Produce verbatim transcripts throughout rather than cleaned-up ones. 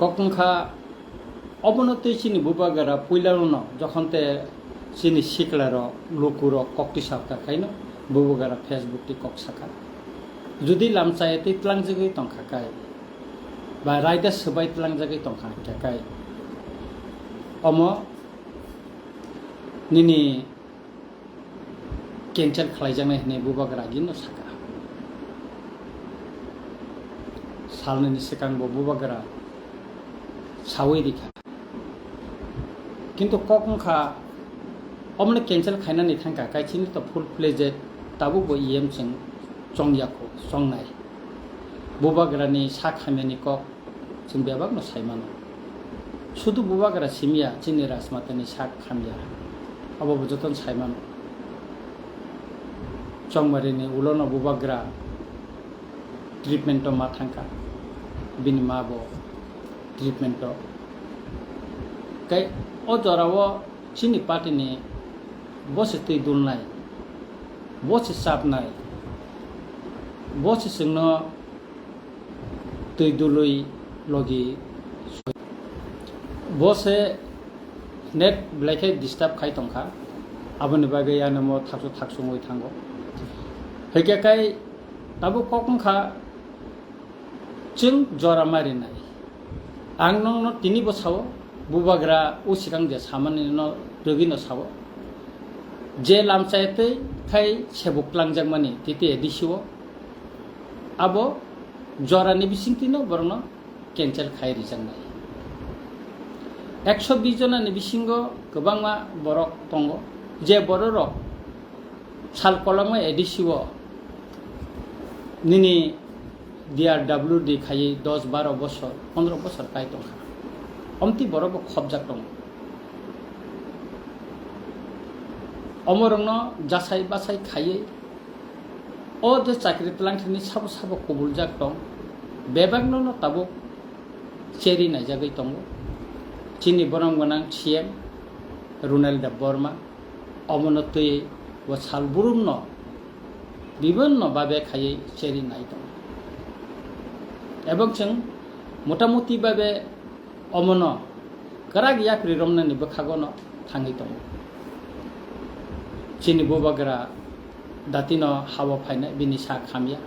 Kok wngkha, obono twi chini bubagra puilano jokhon te chini siklarok, lukurok kok tisa kha khaino bubagra Facebook twi kok sakha. Jodi lamchaya twi tlangjagwi tongkha kai, ba raida swbai tlangjagwi tongkha kha kai, omo nini cancel khlaijaknai hwnwi bubagra agino sakha. Salnini swkang bo bubagra sawi rikha. Kintu kok wngkha, omoni cancel khainani thangkha, kaichini to full fledged tabuk bo E M chwng chongyakho, chongnai. Bubagrani sak hamyani kok chwng bebakno sai mano. Sudu bubagra simiya chini Rajmatani sak hamya, abo bo jotono sai mano. Chongmarini ulono bubagra treatment-o ma thangkha, bini ma bo treatment-o. Tei o jorao chini party-ni bo se twi dulnai, bo se chapnai, bo se chwngno twi dului logi soi. Bo se net belai khe disturb khai tongkha, aboni bagwi ano mo thaksu thaksu wngwi thango. Hwnkhe kai tabuk kok wngkha, chwng jora marinai. Ang nokno tini bo sao, bubagra o swkang je samani no rwgwi no sao. Je lamchaya twi khai sebuk twlangjakmani titi A D C o, abo jorani bisingtwino borokno cancel khai rijaknai. Ekso bis jonani bisingo kwbangma borok tongo, je bororok sal kolokma A D C o nini D R W D khaiwi dos baro bosor, pondro bosor kai tongkha. Omtwi borok bo khopjak tongo. Omorokno jasai basai khaiwi o je chakri twlang thani sabo sabo kubuljak tong, bebakno no tabuk cheri naijagwi tongo. Chini borom gwnang C M Runal Debbarma omono twi bo sal burumno bibinno babe khaiwi cheri nai tongo. Ebong chwng motamuti babe omono kwrak yapri romnani bwkhagono thangwi tongo. Chini bubagra datino hao phainai bini sak hamya.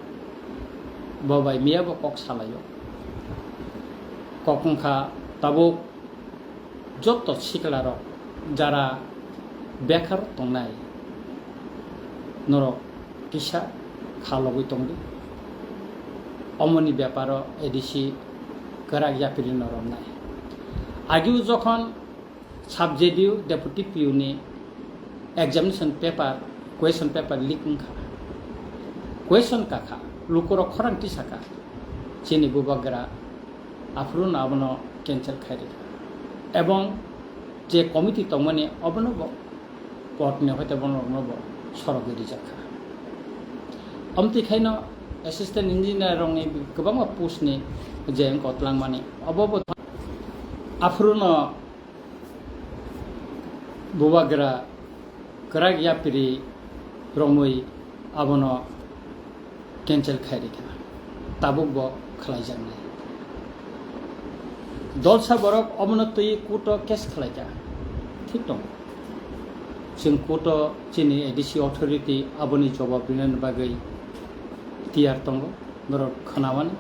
Bo bai miya bo kok salaio. Kok wngkha tabuk joto siklarok jara bekar tongnai, norok kisa kha logwi tongdi. Omoni beparo A D C kwrak yapri no romnai. Agiu jokhon sub J D U deputy P U ni examination paper, question paper leak wngkha. Question kakha, lukurok khorang tisakha, chini bubagra aphuru no abono cancel khai rikha. Ebong je committee tongmani obono bo court ni hoite bono rokno bo sorogwi rijak kha. Omtwi khaino assistant engineer rokni kwbangma post ni je wngkha twlangmani obo bo aphuru no bubagra kwrak yapri romwi abono cancel khai rikha, tabuk bo khlaijaknai. Dolsa borok omono twi court o case khlaikha, thik tongo. Chwng court o chini A D C authority aboni jobab rinani bagwi tiyar tongo, norok khwnamani.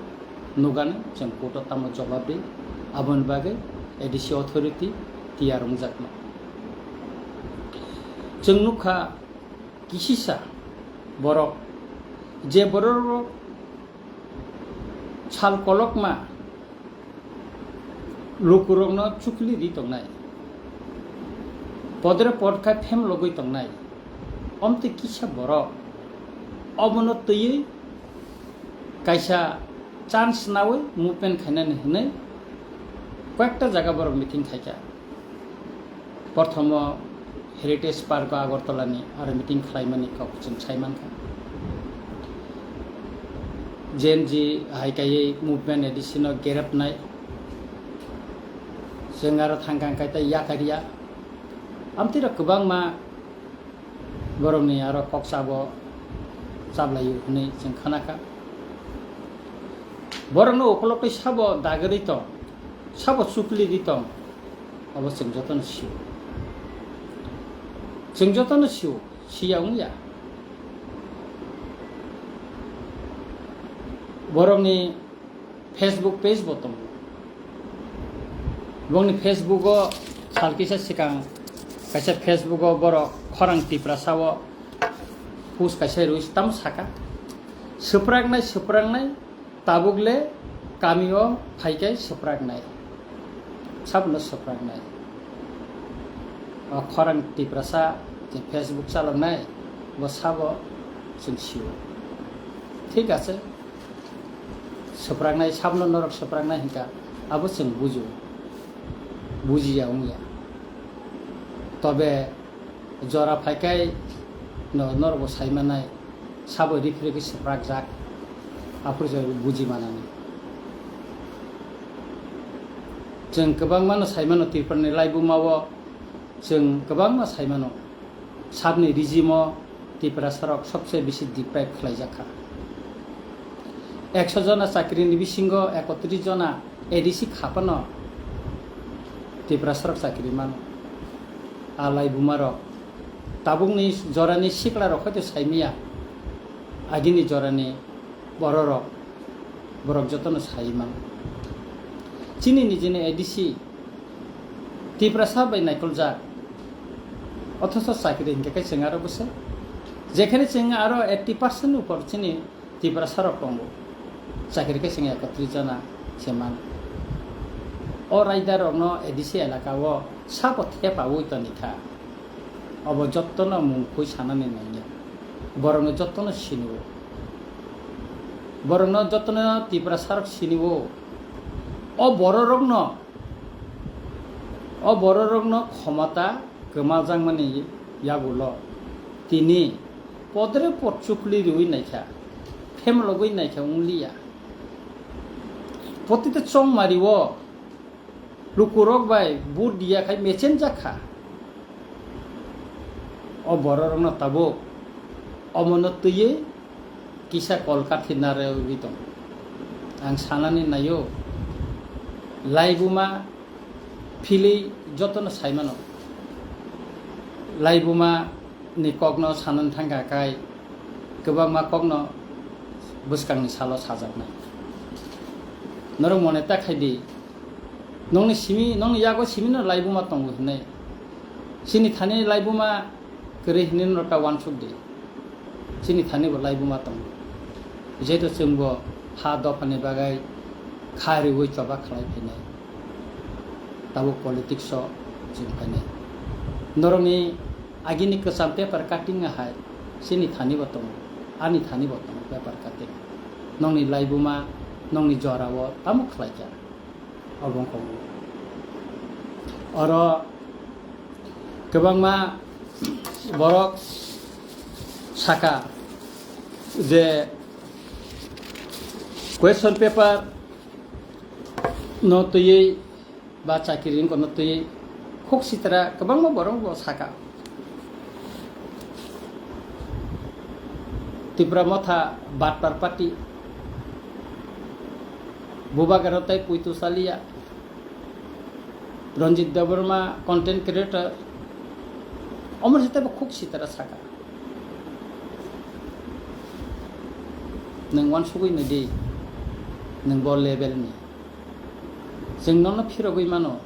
Nugani chwng court o tamo jobab ri, aboni bagwi A D C authority tiyar wngjakno. Chwng nukha kisisa borok, je borok sal kolokma lukurokno chukli ri tongnai, podre pod khai phem logwi tongnai, omtwi kisa borok obono twiwi kaisa chance nawi movement khainani hwnwi koyekta jaga borok meeting khaikha. Prothomo Heritage Park o Agartala ni aro meeting khlaimani kok chwng sai mankha. Gen Z hai kaiwi movement A D C no gerepnai, chwng aro thangkang kai tei yakariya. Amtwi rok kwbangma borokni aro kok chabo chablaio hwnwi chwng khanakha. Borokno ukolok tei sabo dagwi tong, sabo chukli di tong, abo chwng jotono sio. Chwng jotono sio, siya wngya. Borokni Facebook page bo tongo. Bongni Facebook o sal kisa swkang kaisa Facebook o borok khorang Tiprasa o post kaisa rwi tamo saka, "Swpraknai, swpraknai, tabuk le kami o phaikai swpraknai." Sabono swpraknai. O khorang Tiprasa je Facebook chaloknai, bo sabo chwng sio. Thik ache. Swpraknai, sabno norok swpraknai hinka, abo chwng bujo, bujiya wngya. Tobe jora phaikai no, norokbo saimanai, sabo rikhi rikhi swprakjak, aphuru se buji manani. Chwng kwbangmano saimano, Tripurani laibumao chwng kwbangma saimano. Sabni regime-o Tiprasarok sobse bisi deprive khlaijak kha. Ekso jona chakrini bisingo ekotris jona A D C kha phano Tiprasarok chakri mano. A laibumarok tabukni jorani siklarok hoito saimaya, agini jorani bororok, borok jotono sai mano. Chini nijini A D C Tiprasa bai naikoljak, othocho chakri hinkhe khe chwng aro bwswk, jekhene chwng aro eighty percent upor chini Tiprasarok tongo, chakri khe chwng ekotris jona se mano. O raidarokno A D C elaka o sabo thepaui toni kha. Obo jottono mungkhoi sanani nangya. Borokno jottono sinio. Borokno jottono Tiprasarok sinio. O bororokno, o bororokno khomota kwmajakmani yagulo tini podre pod chukli riui naikha, phemlogwi naikha wngliya. Potite chongmario lukurok bai vote diya khai mechenjak kha. O bororokno tabuk omono twiwi kisa kol kathi narwgwi tongo. Ang sanani naio, laibuma philwi jotono saimano. Laibuma ni kokno sanani thangkha khai kwbangma kokno bwskangni salo sajaknai. Norok mone ta khai di, nongni simi, nongni yago simino laibuma tongo hinwi. Chini thani laibuma kwrwi hinwi norok ta uansuk di. Chini thani bo laibuma tongo. Jehetu chwngbo ha dophani bagwi kha riui choba khlai phainai. Tabuk politics o chwng phainai. Norokni agini kwcham paper cutting hai chini thani bo tongo, ani thani bo tongo paper cutting. Nongni laibuma, nongni jorao tamo khlaikha? Obo wngkha. Oro kwbangma borok saka je question paper no twiwi ba chakiri wngkha no twiwi khuk sitra kwbangma borok bo saka. Tipra Motha batpar party, Bubagra tei Puitu Salia, Ranjit Debbarma content creator, omor sita bo khuk sitra saka. Nwng uansugwi nai di, nwng bo level ni. Chwng nono phirogwi mano,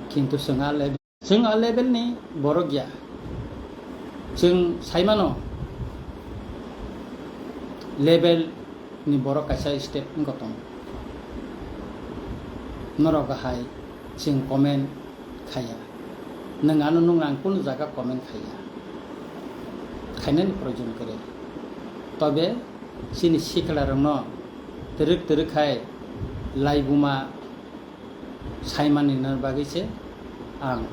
kintu chwng a level, chwng a level ni borok ya. Chwng sai mano, level ni borok kaisa step wngkha tongo. Norok hai chwng comment khaiya. Nwng ano nung ang kunu jaga comment khaiya. Khainani proyojon kwrwi. Tobe chini sikla rokno twrwk twrwk khai laibuma saimani na bagwi se ang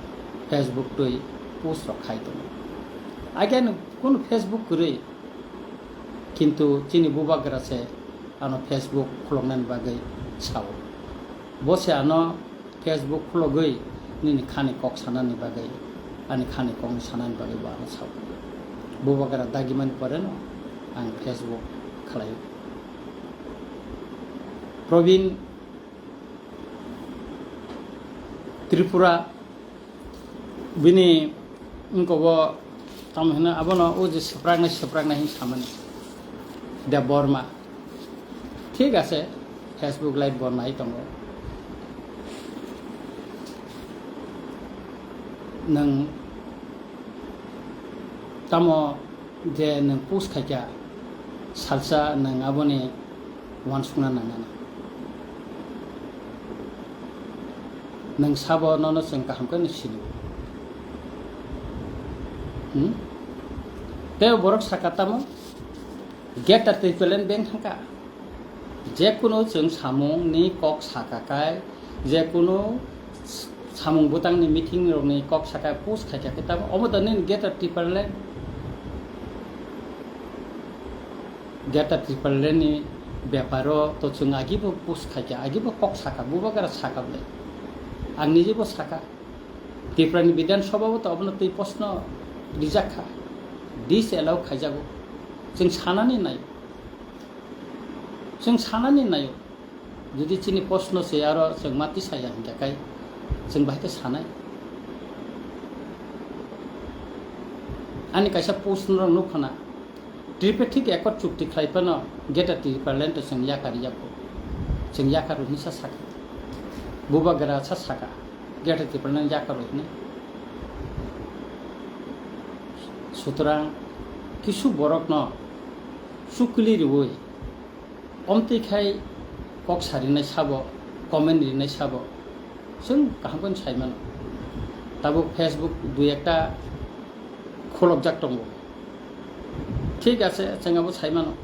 Facebook twi post rok khai tongo. Again kunu Facebook kwrwi, kintu chini bubagra se ano Facebook khuloknani bagwi sao. Bo se ano Facebook khulogwi nini khani kok sanani bagwi, ani khani kokni sanani bagwi bo ano sao. Bubagra dagimani pore no ang Facebook khlai. Probin Tripura bini wngkogo tamo hino abono o je swpraknai swpraknai hin samani Debbarma. Thik ase, Facebook live bo nai tongo. Nwng tamo je nwng post khaikha, salsa nwng aboni uansukna nangnai. Nwng sabo nono chwng kaham khe sini. Hmm? Tei borok saka tamo? Greater Tipraland beng thangkha. Jekunu chwng samungni kok saka kai, jekunu samung bwtangni meeting rokni kok saka post khaikha khe tamo omo da nini Greater Tipraland? Greater Tipraland ni beparo to chwng agibo post khaikha, agibo kok saka, bubagra saka bwle. Ang nijibo saka. Tripura ni Bidhan Sabha bo to abono twi proshno rijak kha. Disallow khaijago. Chwng sanani nai. Chwng sanani naio. Jodi chini proshno se aro chwng ma tisaya hingkha kai chwng bahai khe sanai. Ani kaisa post no nukha na. Tripartite Accord chukti khlai phano Greater Tipraland to chwng yakar yago. Chwng yakar hinsa saka. Bubagra sa saka. Greater Tipraland yakar hinwi. Sutrang kisu borokno chukli riwi omtwi khai kok sarinai sabo, comment rinai sabo, chwng kaham khe sai mano. Tabuk Facebook dui ekta khulokjak tongo. Thik ase, chwng abo sai mano.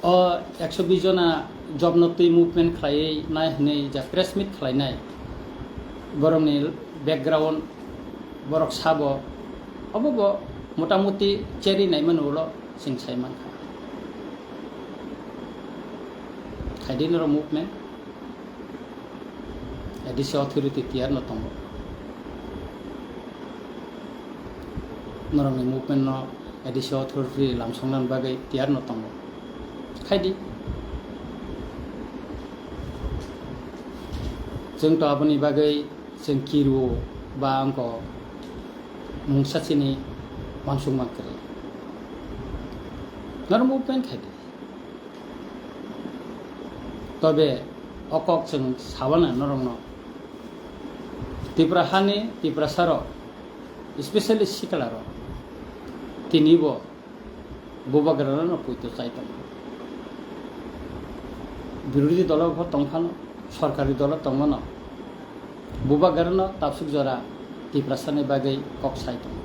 O ekso bis jona job no twi movement khlaiwi nai hwnwi ja press meet khlainai borokni background, borok sabo, obo bo motamuti cherry naimani ulo chwng sai mankha. Khaidi norok movement, A D C authority tiyar no tongo. Norokni movement no A D C authority lamsoknani bagwi tiyar no tongo. Khaidi. Chwng to aboni bagwi chwng kiru ba angko mungsa chini uansukma kwrwi. Norok movement khaidi. Tobe o kok chwng sabana norokno. Tripura hani Tiprasa rok, especially sikla rok, tini bo bubagra no poito chai tongo. Birodhi dolo bo tong phano, sorkari dolo tongmano. Bubagrano tabsuk jora Tiprasani bagwi kok sai tongo.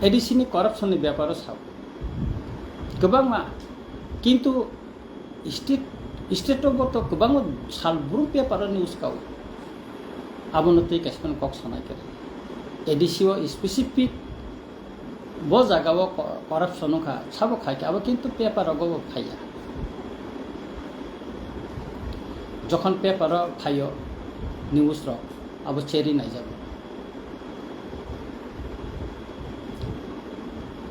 A D C ni corruption ni beparo sao kwbangma, kintu state, state o bo to kwbangma sal brum paper o news kao. Abono twi kaisa kok sanai khe A D C o specific bo jaga o co-, corruption wngkha, sabo khai khe, abo kintu paper rogo bo phaiya. Jokhon paper o phaio news rok, abo cherry naijago.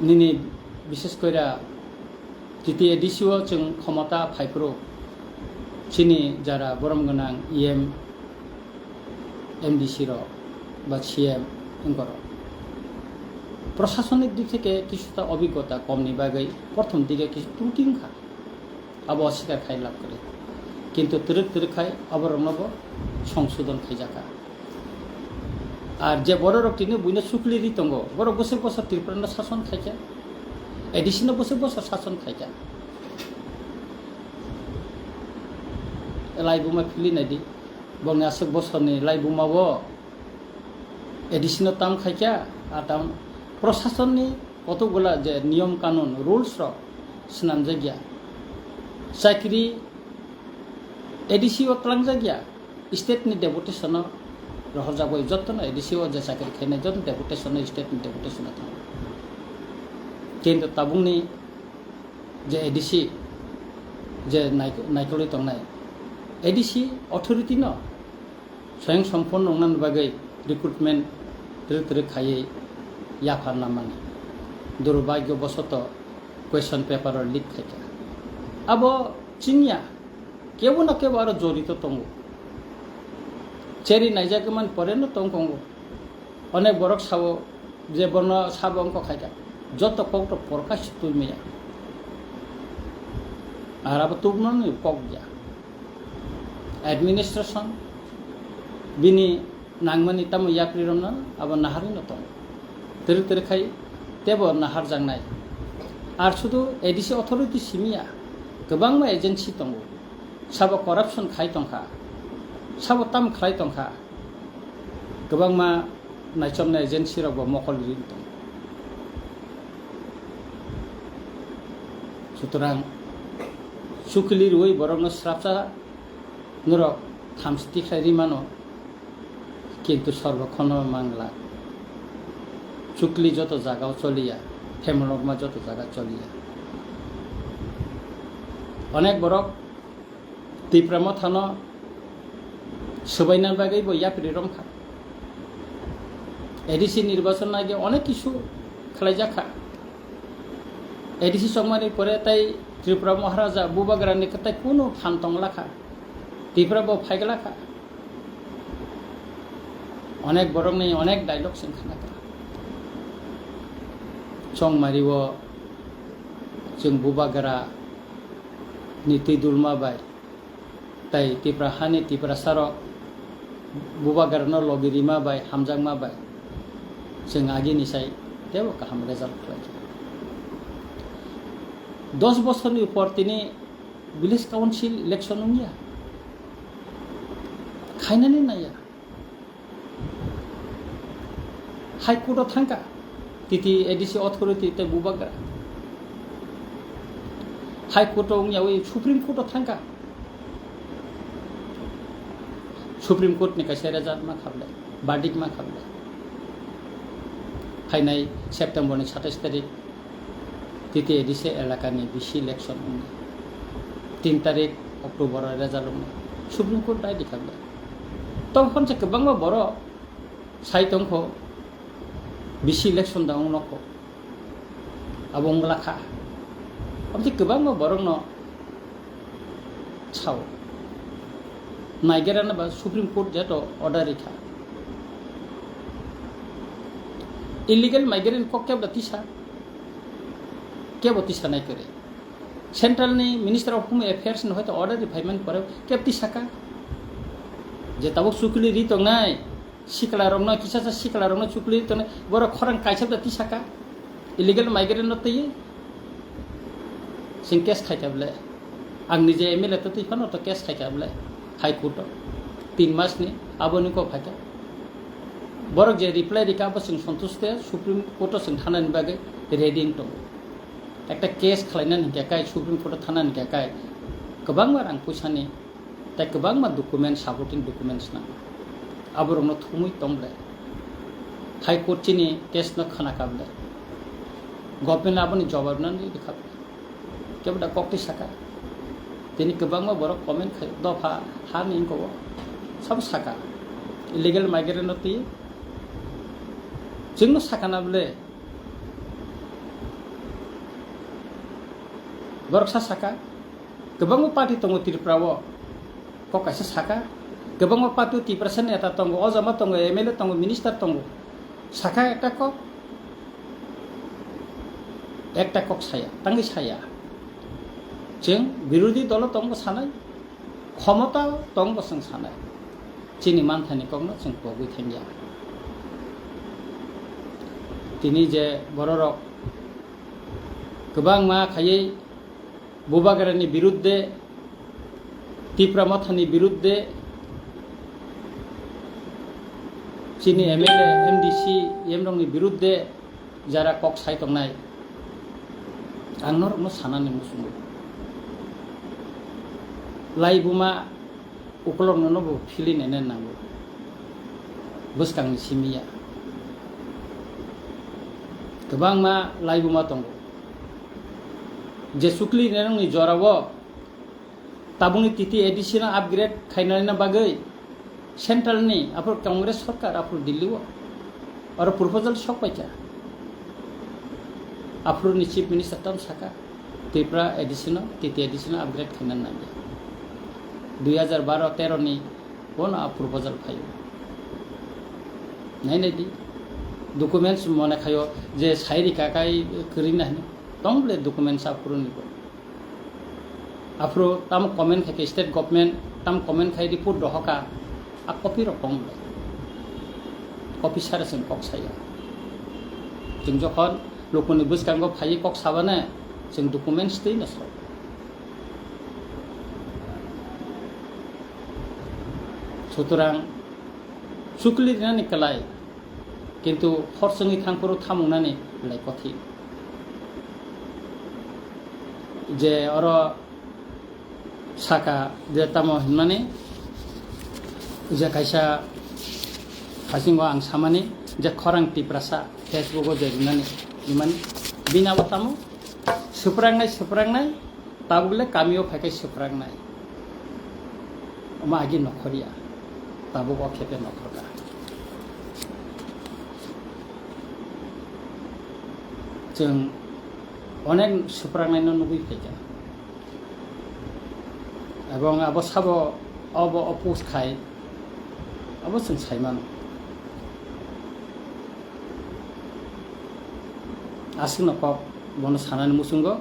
Nini bishes koira jiti A D C o chwng khomota phaiphuru chini jara borom gwnang E M, M D C rok ba C M wngkorok. Prosasonik dik theke kisuta obiggota komni bagwi prothom dige kisu truti wngkha, abo oswikar khai lab kwrwi. Kintu twrwk twrwk khai aborokno bo songsodon khaijakha. Ar je bororok tini buino chukli ri tongo, borok bwswk bosor Tripura no sason khaikha, A D C no bwswk bosor sason khaikha. Laibuma phili naidi, bongni aswk bosorni laibuma o A D C no tam khaikha, a tam prosasonni kotokgola je niyom kanun, rules rok swnamjakya. Chakri A D C o twlangjakya, state ni deputation o rohorjak bai jottono A D C o je chakri khainai jotto deputation o state ni deputation o thango. Kintu tabukni je A D C je naik-, naikolwi tongnai, A D C authority no swayang somporno wngnani bagwi recruitment twrwk twrwk khaiwi yapharna mani. Durbhagyo bosoto question paper o leak khaikha. Abo chingya, kebo na kebo aro jorito tongo. Cheri naijak man pore no tong kongo. Onek borok sao je borno sabo wngkok khaikha. Joto kok to porkha si twi maya. Ar abo tubunani kok ya. Administration bini nangmani tamo yapri romno abo naharino tongo. Twrwk twrwk khai tebo naharjaknai. Ar sudu A D C authority simiya, kwbangma agency tongo. Sabo corruption khai tongkha, sabo tam khlai tongkha, kwbangma naichomnai agency rok bo mokol ri tong. Sutrang chukli rwi borokno srapsa norok thamchi tikhlai rimano. Kintu sorbo khono mangla. Chukli joto jagao choliya, phemolokma joto jaga choliya. Onek borok Tipra Mothano swbaina bagwi bo yapri romkha. A D C nirbachon nage onek kisu khlaijakha. A D C chongmani pore tai Tripura Maharaja Bubagrani kwtai kunu phan tonglakha. Tipra bo phaiglakha. Onek borokni onek dialogue chwng khnakha. Chongmario chwng Bubagra ni twi dulma bai tai Tipra hani Tiprasarok Bubagrano logi rima bai, hamjakma bai chwng agini sai teibo kaham result khlaikha. Dos bosorni upor tini village council election wngya. Khainani naiya. High Court o thangkha, T T A D C authority tei Bubagra. High Court o wngyawi Supreme Court o thangkha. Supreme Court ni kaisa result ma khablai, verdict ma khablai. Phainai September ni satais tarik T T A D C elakani V C election wngya. Tin tarik October o result wngya. Supreme Court dai di khablai. Tong khamsa kwbangma borok sai tongkho, V C election da wng nokho. Abo wng lakha. Aboni kwbangma borokno sao. Naigerana ba Supreme Court jeto order rikha. Illegal migrant kok kebo tisa. Kebo tisa nai kore. Central ni Minister of Home Affairs ni hoito order ri phaimani pore kebo tisaka. Je tabuk chukli ri tongnai, sikla rokno, kisa sa sikla rokno chukli ri tongnai, borok khorang kaisa da tisaka. Illegal migrant no twi sing case khaikha bole. Ang nije M L A to twi phano to case khaikha bole. High Court o. Tin mas ni aboni kok phaikha. Borok je reply rikha abo sing santush te Supreme Court o sing thanani bagwi ready wng tongo. Ekta case khlainani hinkhe kai Supreme Court o thanani hinkhe kai kwbangma rang puisani tei kwbangma document, supporting documents nango. Aborokno thumwi tong ble. High Court chini case no khna kha ble. Government aboni jawab nani rikha ble. Kebo da kok twi saka. Tini kwbangma borok comment khai dopha ha ni wngkha o. Sabo saka. Illegal migrant no twi chwngno sakana ble. Borok sa saka, kwbangma party tongo Tripura o, kok kaisa saka, kwbangma party o Tiprasa neta tongo, ojama tongo, M L A tongo, minister tongo, saka ekta kok, ekta kok saya, tangwi saya. Chwng birodhi dolo tongo sanai, khomota tong bo chwng sanai, chini manthani kokno chwng pogwi thangya. Tini je bororok kwbangma khaiwi Bubagrani birudde, Tipra Mothani birudde, chini M L A, M D C, M rokni birudde, jara kok sai tongnai, ang norokno sanani muchungo. Laibuma ukolokno no bo philwi naina nango. Bwskangni simi ya. Kwbangma laibuma tongo. Je chukli nainani jorao tabukni T T A D C no upgrade khainani bagwi central ni aphuru Congress sorkar aphuru Delhi o oro proposal sok paikha. Aphuru ni Chief Minister tamo saka, Tripura edition o, T T edition o upgrade khaina nangya. Dui hajar baro tero ni bono a proposal phaio. Nai nai di. Documents mone khaio je sai rika kai kwrwi na hino. Tong bole documents aphuru ni bo. Aphuru tamo comment khai khe state government, tamo comment khai report rohoka. A copy rok tong bole. Copy sara chwng kok saya. Chwng jokhon lukuni bwskango phaiwi kok sabane chwng documents twi no sok. Sutorang chukli rinani kwlai, kintu hor chwngwi thangphuru thamungnani belai kothin. Je oro saka je tamo hinmani, je kaisa hasingo ang samani je khorang Tiprasa Facebook o je rinani, hinmani bini abo tamo swprangnai, swprangnai, tabuk le kamio phai khe swprangnai. Omo agi nokhorya, tabuk o khepe nokhorka. Chwng onek swprangnaino nugwi phaikha. Ebong abo sabo obo oppose khai, abo chwng sai mano. Aswkno kok bono sanani muchungo,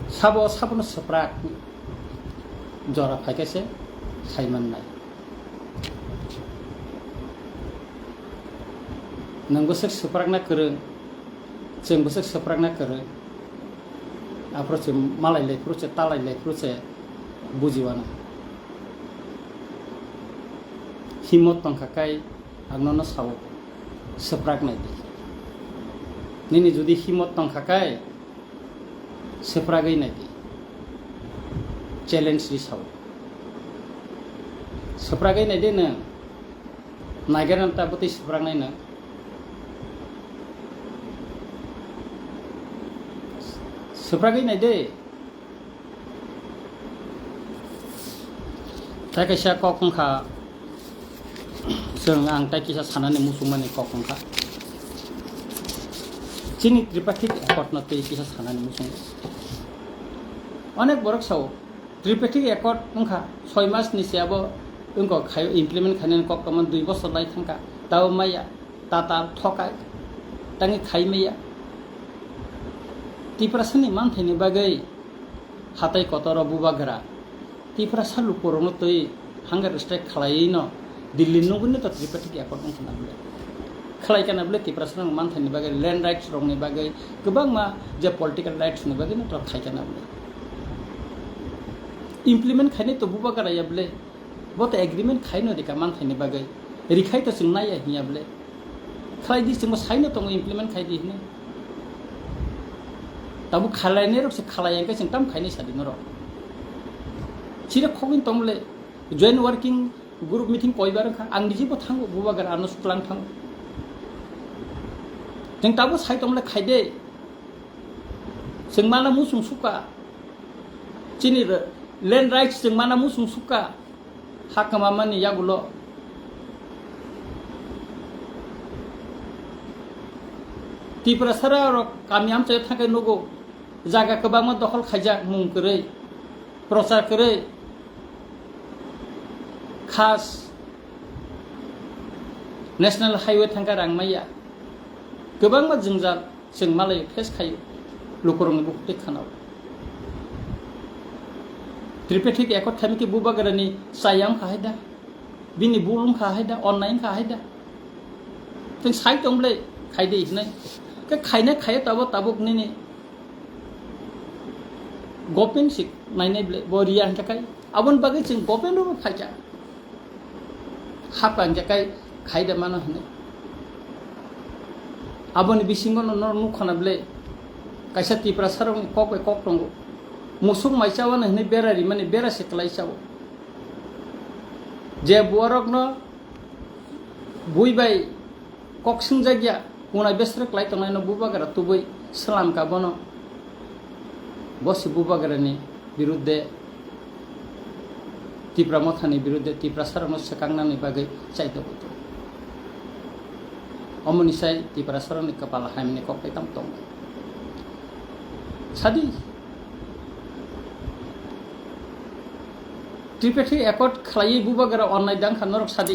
sabo sabono swprak jora phaikha se sai mannai. Nwng bwswk swprakna kwrwng, chwng bwswk swprakna kwrwng, aphuru se malai lai phuru se, talai lai phuru se bujiwano. Himot tongkha kai ang nono sao, swprak nai di. Nini jodi himot tongkha kai, swpragwi nai di. Challenge ri sao. Swpragwi nai di nwng. Naigerna ta bwtwi swpraknai nwng. Swpragwi nai di. Tai kaisa kok wngkha, chwng ang tai kisa sanani muchungmani kok wngkha. Chini Tripartite Accord no tei kisa sanani muchungo. Onek borok sao, Tripartite Accord wngkha, soi mas ni se abo wngkha khai implement khainani kok tongma dui bosor lai thangkha, tabo maya, tatal, thokai, tangwi khai maya. Tiprasani manthaini bagwi hatai kotoro bubagra Tiprasa lukurokno twi hunger strike khlaiwi no Delhi nugwino to Tripartite Accord wngkha na bwle. Khlai kana bwle Tiprasa rok manthaini bagwi, land rights rokni bagwi, kwbangma je political rights ni bagwi no to khai kana bwle. Implement khainai to bubagra ya bwle. Bo to agreement khaino rika manthaini bagwi. Rikhai to chwng naiya hinya bwle. Khlai di, chwngbo saino tongo implement khai di hinwi. Tabuk khlainai rok se khlai ya, hwnkhe chwng tam khainai sadi norok. Chirok khogwin tong le, joint working group meeting koibar wngkha, ang nijibo thango, bubagra ano suklang thango. Chwng tabuk sai tong le khai de. Chwng mana muchung sukha. Chini re-, land rights chwng mana muchung sukha. Ha kwmamani yagulo Tiprasarok kami amchaio thangkhe nugo, jaga kwbangma dokhol khaijak mung kwrwi, prochar kwrwi, khas National Highway thangkhe rang maya, kwbangma jwngjal. Chwng malai face khaio, lukurokni bukhuk tei khanao. Tripartite Accord khaimikhe bubagrani chaya wngkha hai da, bini bul wngkha hai da, onnai wngkha hai da. Chwng sai tong bwle khai de hinai. Khe khainai khaio tabuk tabuk nini government se nainai bwle bo riya hwnkhe kai. Aboni bagwi chwng government rokbo phaikha. Hapra hwnkhe kai khai de mano hinwi. Aboni bisingo no norok nukha na bwle kaisa Tiprasarokni kok bai kok tongo. Musuk mai chawano hinwi bera rimani bera se kwlai chao. Je buarokno bui bai kok swngjak ya, kunai besrek lai tongnaino bubagra tubui slam ka bono. Bo se bubagrani birudde, Tipra mothani birudde, Tiprasarokno swkangnani bagwi chaitogo. Omoni sai Tiprasarokni kwpal hamyani kok tei tamo tongo. Sadi, Tripartite accord khlaiwi bubagra onnai dang kha norok sadi.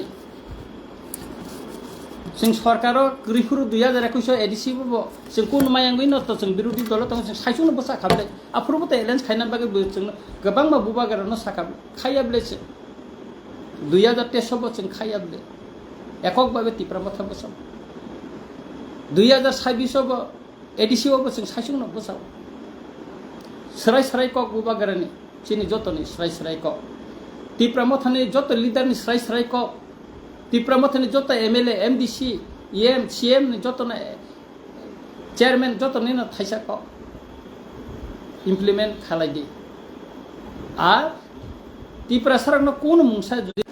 Chwng sorkaro kwrwi phuru dui hajar ekush o A D C bo bo chwng kun mayangwi no to chwng birodhi dolo tongo, chwng saichung no bwsa kha bwle. Aphuru bo to alliance khaina bagwi bo chwng kwbangma bubagra no sakha khaiya bwle chwng. Dui hajar teis o bo chwng khaiya bwle. Ekok bhabe Tipra Motha bwsa. Dui hajar sabis o bo A D C o bo chwng saichung no bwsa. Swrai swrai kok bubagrani. Chini jotoni swrai swrai kok. Tipra Mothani joto leader ni swrai swrai kok. Tipra Mothani joto M L A, M D C, E M, C M ni joto na chairman joto ni no thaisa kok. Implement khalai di. Ar Tipra sarak no kuno mungsa jodi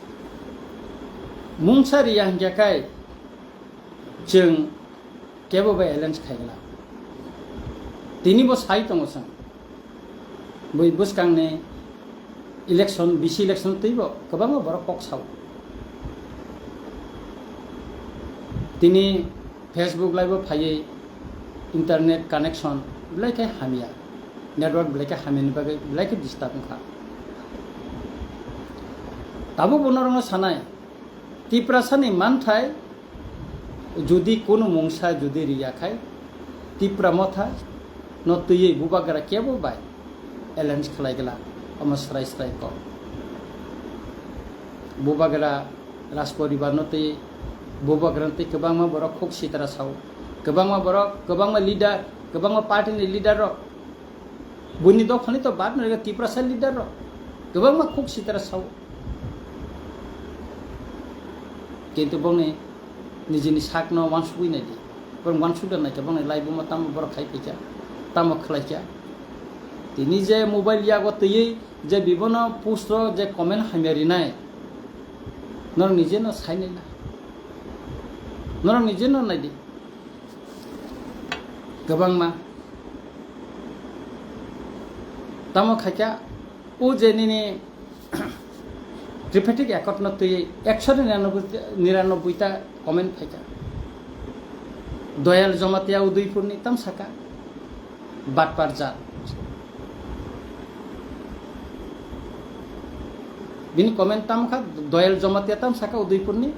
mungsa riya hingya kai chwng kebo bai alliance khaigwla. Tini bo sai tongo chwng. Bui bwskangni election, bisi election twibo kwbangma borok kok sao. Tini Facebook live o phaiwi internet connection belai khe hamya, network belai khe hamyani bagwi belai khe disturb wngkha. Tabuk bo norokno sanai, Tiprasani manthai jodi kunu mungsa jodi riya khai, Tipra Motha no twiwi bubagra kebo bai alliance khlai gla, omo srai srai kok. Bubagra Rajporibar no twi, bubagra no twi kwbangma borok khuk sitra sao, kwbangma borok, kwbangma leader, kwbangma party ni leader rok Buini dophani to bad no rega Tiprasa leader rok. Kwbangma khuk sitra sao. Kintu bongni nijini sakno wansugwi naidi. Borok wansukda naikha bongni laibuma tamo borok khai phaikha, tamo khlaikha. Tini je mobile yago twiwi je bibono post o je comment hamya rinai. Norok nije no sai nai na. Norok nije no naidi. Kwbangma. Tamo khaikha, o je nini Tripartite Accord no twi ekshoni niranoboi, niranoboi ta comment phaikha. Doyal Jamatia Udaipurni tam saka, batpar jat. Bini comment tam kha, Doyal Jamatia tam saka Udaipurni.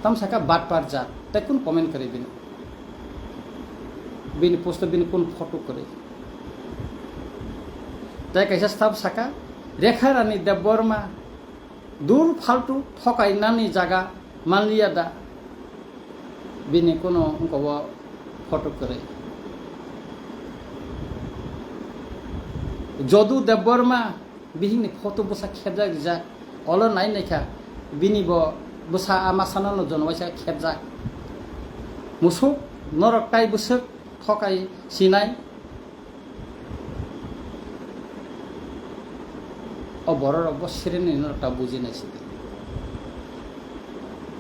Tam saka batpar jat. Tei kun comment kwrwi bini? Bini post o bini kun photo kwrwi? Tei kaisa staff saka, Rekha Rani Debbarma, dur faltu thokai nani jaga manliya da? Bini kuno wngkha o photo kwrwi? Jodu Debbarma, bihikni photo bwsa khepjak rijak, olo nai naikha, bini bo bwsa a masano no jono waisa khepjak. Musuk, norok tai bwswk thokai sinai, o borok rok bo sireni norok ta buji nai sidi,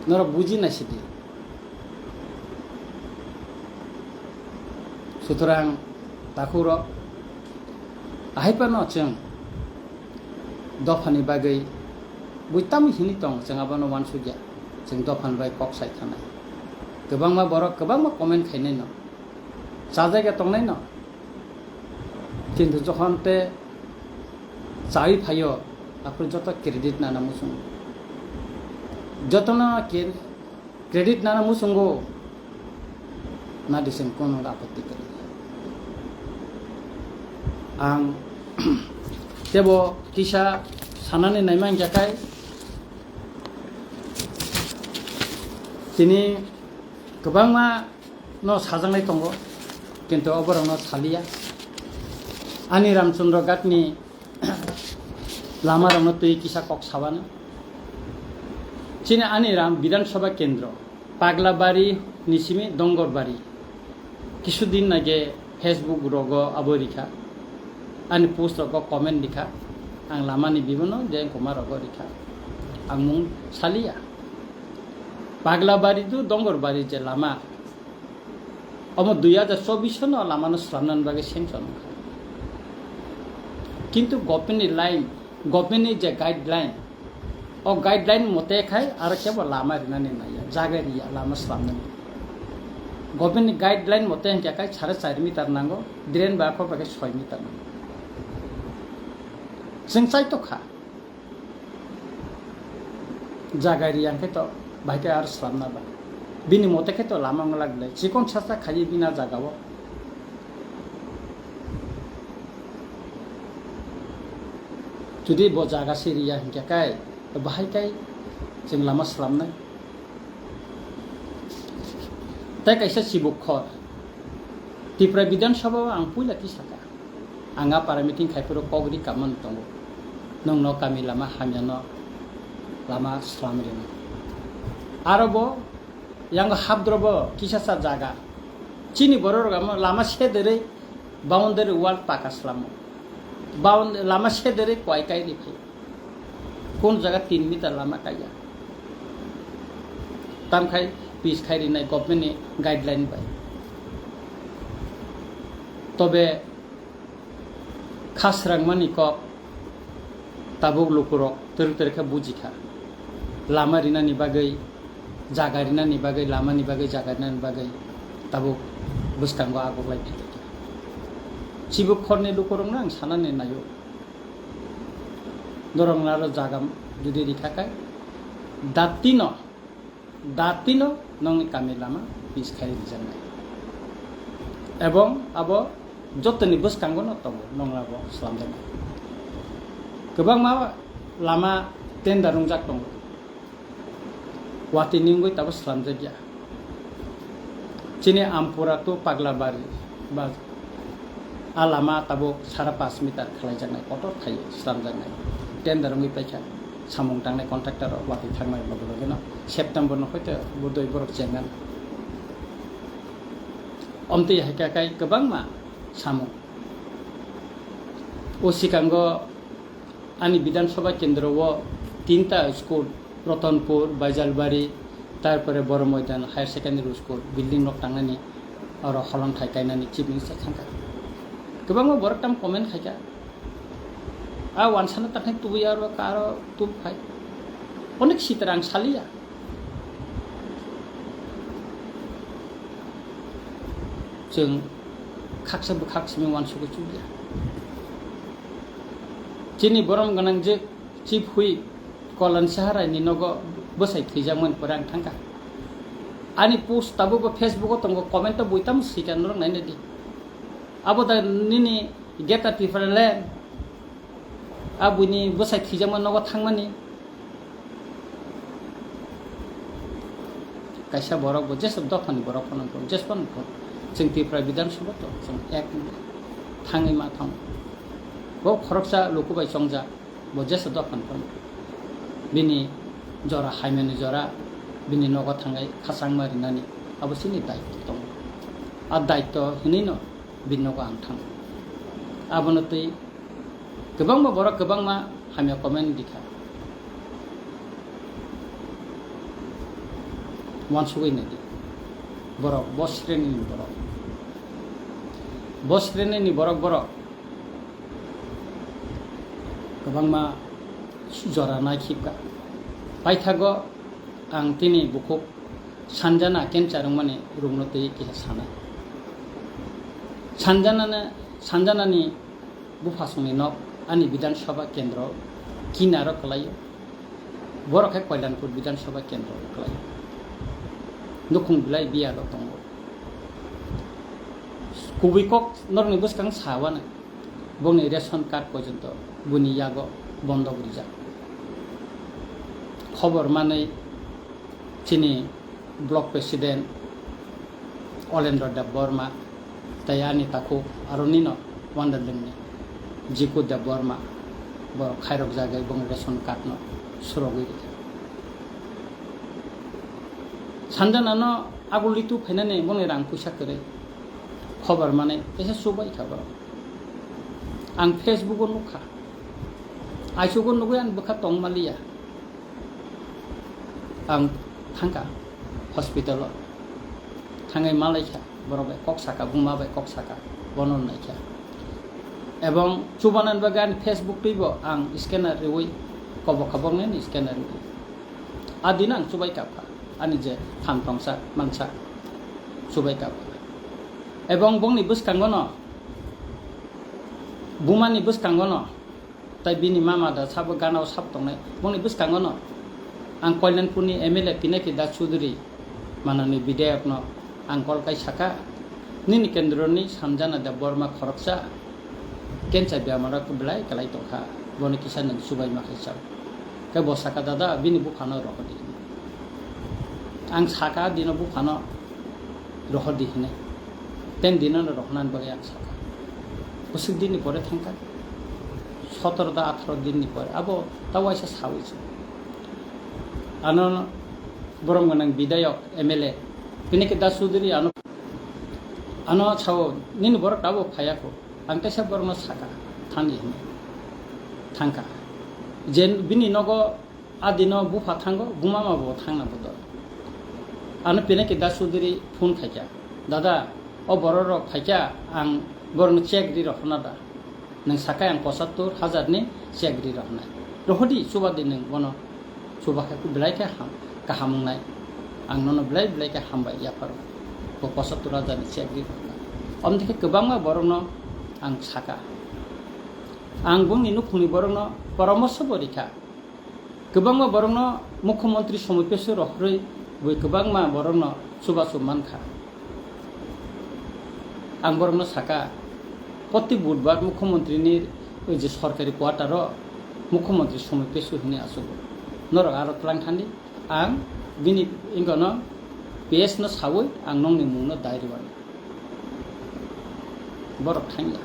norok buji nai sidi. Sutrang takhuk rok, ahai phano chwng dophani bagwi bui tamo hini tong, chwng abono wansukya, chwng dophani bai kok sai thanai. Kwbangma borok kwbangma comment khainai no, chajagya tongnai no, kintu jokhon te chawi phaio, aphuru joto credit nana muchungo, jotono ke-, credit nana muchungo, na disem kono apotti kwrwi. Ang tebo kisa sanani naima hingkha khai, tini kwbangma no sajaknai tongo, kintu oborok no saliya. Ani Ramchandra Ghat ni lama rokno twi kisa kok sabano. Chini Ani Ram Bidhan Sabha Kendro, Paglabari ni simi Dongorbari. Kisu din nage Facebook rogo abo rikha. Ani post rogo comment rikha. Ang lamani bibono je koma rogo rikha. Ang mung saliya. Paglabari tu Dongorbari je lama. Omo dui hajar chobbish no lama no slamnani bagwi sanction wngkha. Kintu government ni line, government ni je guideline, o guideline mote khai aro kebo lama rinani naiya, jaga riya lama slamnani. Government ni guideline mote hingkha khai sare char meter nango, drain ba kok ba khe soi meter nango. Chwng chaitokha. Jaga riya hwnkhe to bahai khe aro slamna ba. Bini mote khe to lama wngla glai. Chikon sasa khaiwi bini a jaga o. Jodi bo jaga se riya hwnkhe kai, to bahai kai chwng lama slamnai. Tei kaisa chibuk khor. Tripura Bidhan Sabha o ang puila tisaka. Ang a para meeting khai phuru kok ri kamani tongo. Nwng no kami lama hamya no lama slam rina. Aro bo yang habdro bo kisa sa jaga. Chini borok rok amo lama sederwi boundary wall paka slamo. Bound-, lama sederwi kwai kai ri phai. Kun jaga tin meter lama kaiya. Tamkhai pis khai rinai government ni guideline bai. Tobe khasrang mani kok tabuk lukurok twrwk twrwk khe bujikha. Lama rinani bagwi, jaga rinani bagwi, lamani bagwi, jaga rinani bagwi tabuk bwskango agoklai phaikha. Chibuk khorni lukurokno ang sanani naio. Norokno aro jaga jodi rikha khe, datino, datino nongni kami lama pis khai rijaknai. Ebong abo jotoni bwskango no tongo, nongni abo slamjaknai. Kwbangma lama tender wngjak tongo. Watwi ni wngwi tabuk slamjakya. Chini Ampura to Paglabari ba a lama tabuk sara pash meter khlaijaknai, kotor khai slamjaknai. Tender wngwi paikha, samung tangnai contractor rok watwi thangmani loge loge no September no hoito bodoi borok chengan. Omtwi hai kha kai kwbangma samung. O sikango ani Bidhan Sabha kendro o tinta school, Ratanpur, Baijalbari, tarpore Boro Moidan Higher Secondary School building rok tangnani, oro holong thai kainani Chief Minister thangkha. Kwbangma borok tam comment khaikha. A wansana takhai tubui aro karo tub khai. Onek sitra ang saliya. Chwng khaksa bwkhak simi wansugwi chukya. Chini borom gwnang je Chief Whip Kolan Saharai ni nogo bwsai thwijakmani pore ang thangkha. Ani post tabukbo Facebook o tongo, comment o buitamo swikha norok nainadi. Abo da nini Greater Tripura Land. A buini bwsai thwijakma nogo thangmani. Kaisa borok bo jesa dophani borok phano phano, jesa phano phano. Chwng Tripura Bidhan Sabha to, chwng ek thangwi ma thang. Bo khoroksa luku bai chongjak, bo jesa dophani phano. Bini jora, haimani jora, bini nogo thangai khachangma rinani, abo chini daitw tongo. A daitw hinwi no bini nogo ang thang. Abono twi kwbangma borok kwbangma hamya comment rikha. Wansugwi naidi. Borok, bo sreni ni borok. Bo sreni ni borok, borok kwbangma jora naikhibkha. Paithago ang tini bukhuk Sanjana cancer wngmani rukno twi kisa sanai. Sanjanano, Sanjanani buphasongni nok ani Bidhan Sabha kendro kinaro kwlaio. Borok khe Koilanpur Bidhan Sabha kendro kwlaio. Nukhung belai biyalo tongo. Kubui kok norokni bwskang sa uanai. Bongni ration card porjonto buni yago bondok rijak. Khobor manwi chini block president Olendra Debbarma tei ani takhuk aroni no Wanderlingni Jiku Debbarma borok khairok jagwi bongni ration card no surogwi rikha. Sanjana no aguli tu phainani bongni rang puisa kwrwi khobor manwi kaisa chubai kha borok. Ang Facebook o nukha. Aisugo nugwi ani bwkha tong maliya. Ang thangkha hospital o. Thangwi malaikha, borok bai kok saka, buma bai kok saka, bono naikha. Ebong chubanan bagwi ani Facebook twibo ang scanner riwi kobo kha boknini scanner riwi. A dino ang chubai kapkha, ani je phan tongsa mansa chubai kapkha. Ebong bongni bwskango no, bumani bwskango no, tai bini mama da sabo gana o sap tongnai, bongni bwskango no Ang Kalyanpurni M L A Pinaki Das Chudhury manani bidayokno ang kol kai saka, "Nini kendroni Sanjana Debbarma khoroksa cancer bemaro belai kwlai tongkha, bono kisa nwng chubaima khai chao." Khe bo saka, "Dada, bini buphano rohordi." Ang saka, "Dino buphano rohordi," hinwi. Ten dinono rohornani bagwi ang saka. Bwswk dinni pore thangkha, sotoro da atharo dinni pore, abo ta waisa sawi se. Ano borok gwnang bidayok M L A Pinaki Das Chudhury ano, ano sao, "Nini borok tabuk phaiya kho?" Ang teisa borokno saka, "Thangdi," hinwi. Thangkha. Je bini nogo a dino bupha thango, bumama bo thangna bodo. Ano Pinaki Das Chudhury phone khaikha, "Dada, o borok rok phaikha, ang borokno check ri rohorna da?" Nwng sakai ang pochattor hajar ni check ri rohornai. Rohordi, chubadi nwng bono. Chuba khe belai khe ham, kaham wngnai. Ang nono belai belai khe hambai yapharo. Bo pochattor hajar ni check ri rohornai. Omni khe kwbangma borokno ang saka. Ang bongni nukhungni borokno poramorsho bo rikha. Kwbangma borokno Mukhyamantri Somoi Pesu rohorwi bui kwbangma borokno chubachu mankha. Ang borokno saka, "Proti budbar Mukhyamantrini je sorkari quarter-o Mukhyamantri Somoi Pesu hinwi achugo. Norok aro twlang thandi, ang bini wngkano P S no sawi ang nongni mungno dai rwani." Borok thangya.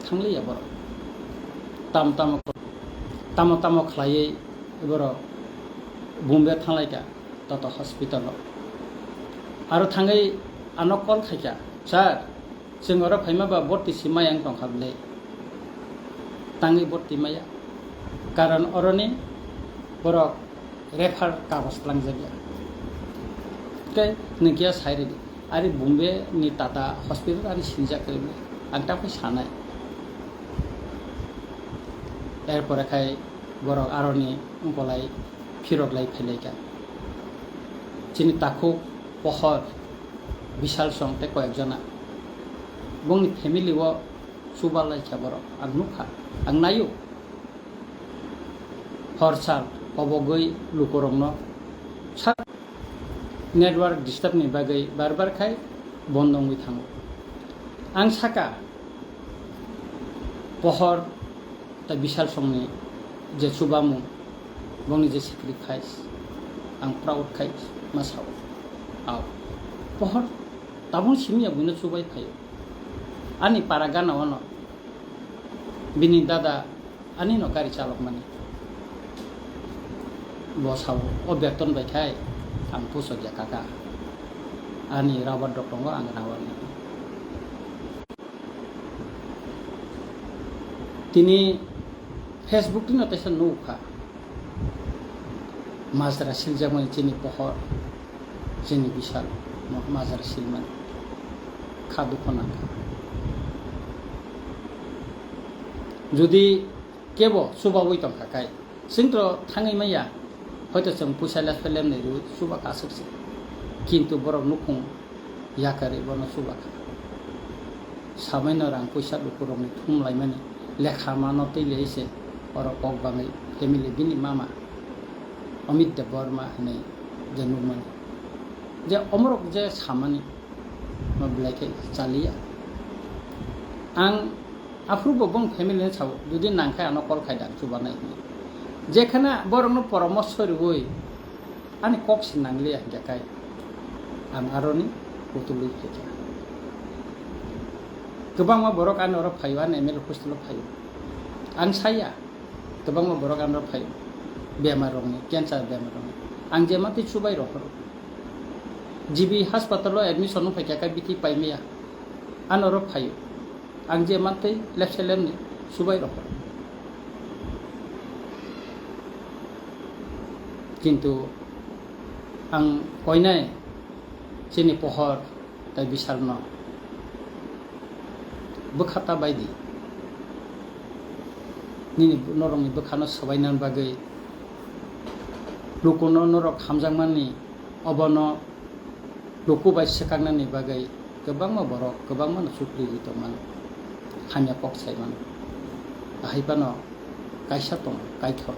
Thangliya borok. Tamo tamo, tamo tamo khlaiwi borok Bombay thanglaikha, Tata Hospital-o. Aro thangwi ano call khaikha, "Sir, chwng oro phaima ba borti si maya wng tongkha bwle?" Tangwi borti maya. Karon oroni borok refer kagoj twlangjakya. Tei nwng khe sai rwdi. Ari Bombay ni Tata Hospital ani sinijak kwrwi, ang tamo sanai. Erpore khai borok aroni wngkolai phirok lai phailaikha. Chini takhuk, pohor, Bishal song tei koyek jona. Bongni family o chuba laikha borok, ang nukha, ang naio. Hor sal kobogwi lukurokno sa-, network disturb ni bagwi bar bar khai bondo wngwi thango. Ang saka, pohor tei Bishal songni je chubamung, bongni je sacrifice, ang proud khai ma sao. Ao, pohor tabung simi ya buino chubai phaio. Ani para gana ono bini dada ani no gari chalokmani. Bo sao, o beton bai khai ang pusok ya kaka. Ani rubber dok tongo, ang rubber ni. Tini Facebook tino teisa nukha. Majra siljakmani chini pohor, chini Bishal, ma-, majra silmani. Kha dukho nangkha. Jodi kebo chubawi tongkha kai, chwng to thangwi maya, hoito chwng puisa lepha lemnai rwi chuba kasuk se. Kintu borok nukhung yakarwi bono chuba kha. Samaino rang puisa lukurokni thum laimani lekha mano twi lei se oro kok bangwi family bini mama Amit Debbarma hinwi je nukmani. Je omorok je samani, ma belai khe chaliya. Ang aphuru bo bong family ni sao, jodi nang khe ano call khai da, ang chubanai hinwi. Jekhana borokno poramorsho rwui ani kok se nangliya hinkhe kai, ang aroni kutulwi phaikha. Kwbangma borok ani oro phaio, ani M L A hostel o phaio. Ang saya, kwbangma borok ano phaio, bemar rokni, cancer bemar rokni. Ang je matwi chubai rohoro. G B hospital o admission wng phaikha khe bithi paimaya. Ano oro phaio. Ang je mantwi lepse lemni chubai rohoro. Kintu ang koinai chini pohor tai Bishalno bwkha ta bai di. Nini norokni bwkhano swbainani bagwi lukuno norok hamjakmani, obono luku bai swkaknani bagwi kwbangma borok kwbangmano chukriwi tongmano, hamya kok saimano. Ahai phano kaisa tongo, Kaitor.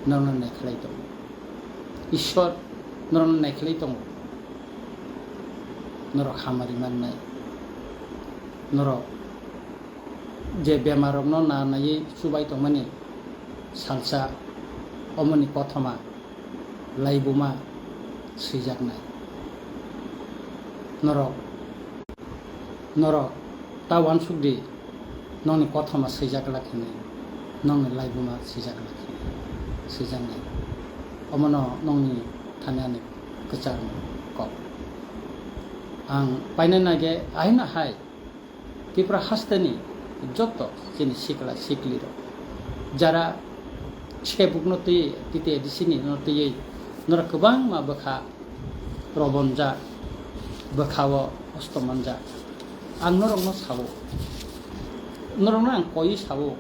norokno naikhlai tongo. Ishwar norokno naikhlai tongo. Norok hamari mannai. Norok je bemarrokno na naiwi chubai tongmani salsa omoni kothoma laibuma swijaknai. Norok, norok ta uansuk di, nokni kothoma swijak glak hinwi, nokni laibuma swijak glak hinwi, swijaknai. Omono nokni thani ani kwchar kok. Ang painani age ahino hai Tripura hasteni joto chini sikla siklirok jara sebukno twi T T A D C ni no twiwi norok kwbangma bwkha robonjak, bwkhao hosto manjak. Ang norokno sao, norokno ang koiwi sao,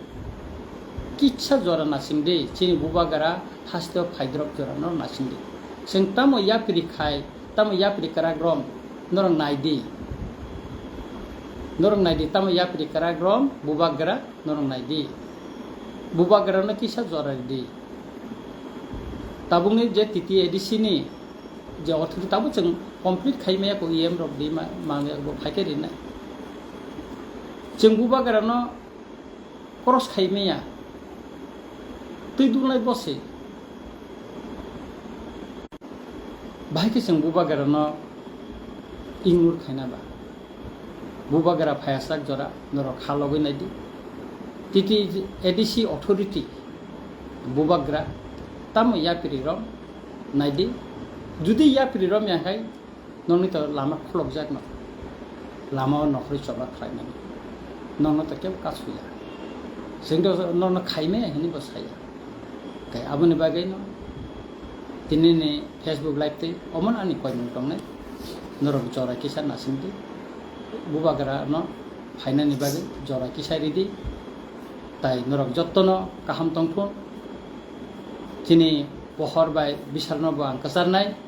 kisa jora nasing di, chini bubagra hasteo phaidrop jora norok nasing di. Chwng tamo yapri khai, tamo yapri kwrak rom norok nai di. Norok nai di, tamo yapri kwrak rom bubagra norok nai di. Bubagra no kisa jora di. Tabukni je T T A D C ni je authority tabuk chwng complete khai maya ko E M rok di ma, ma bo phaikhe rinai. Chwng bubagra no cross khai maya. Twi dunglai bosi. Bahai khe chwng bubagra no ignore khaina ba. Bubagra phaiyasak jora norok kha logwi nai di. T T A D C authority bubagra tamo yapri rom nai di. Judi yapri rom ya khai nokni to lama khulokjak no. Lama o nokhorwi chobra khlaimani. Nokno to kebo kasu ya. Chwng to nokno khaimaya hinwi bo saya. Tei aboni bagwi no tini ni Facebook live tei omo ani koimung tongnai. Norok jora kisa nasing di. Bubagra no phainani bagwi jora kisa ridi. Tai norok jotto no kaham tongthun. Chini pohor bai bisal no bo ang kwcharnai.